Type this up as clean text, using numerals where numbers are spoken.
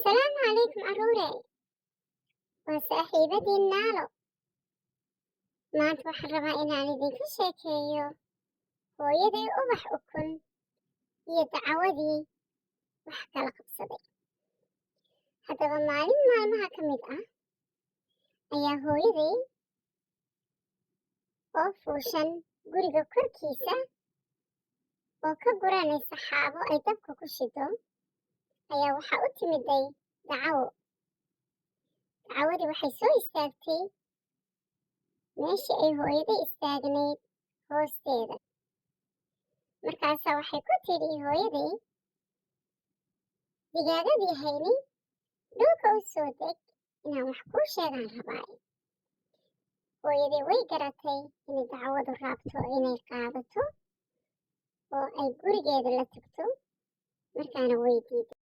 Asalaamu calaykum, carruurey. Waa saaxiibadiin Naalo. Maanta waxaan rabaa inaan idinka sheekeeyo hooyaday ubax ukun iyo dacawadii wax kala qabsaday. Haddaba, maalin maalmaha ka mid ah ayaa hooyaday oo fuushan guriga korkiisa oo ka guranaysa xaabo ay dabka ku shido ayaa waxaa u timiday dacawo. Dacawadii waxay soo istaagtay meeshii ay hooyaday istaagnayd hoosteeda. Markaasaa waxay ku tidhi hooyaday, "Digaagadii hayni, dhulka u soo deg, inaan wax kuu sheegaan rabaaye." Hooyaday way garatay inay dacwadu raabto inay qaadato oo ay gurigeeda la tagto, markaana way diiday.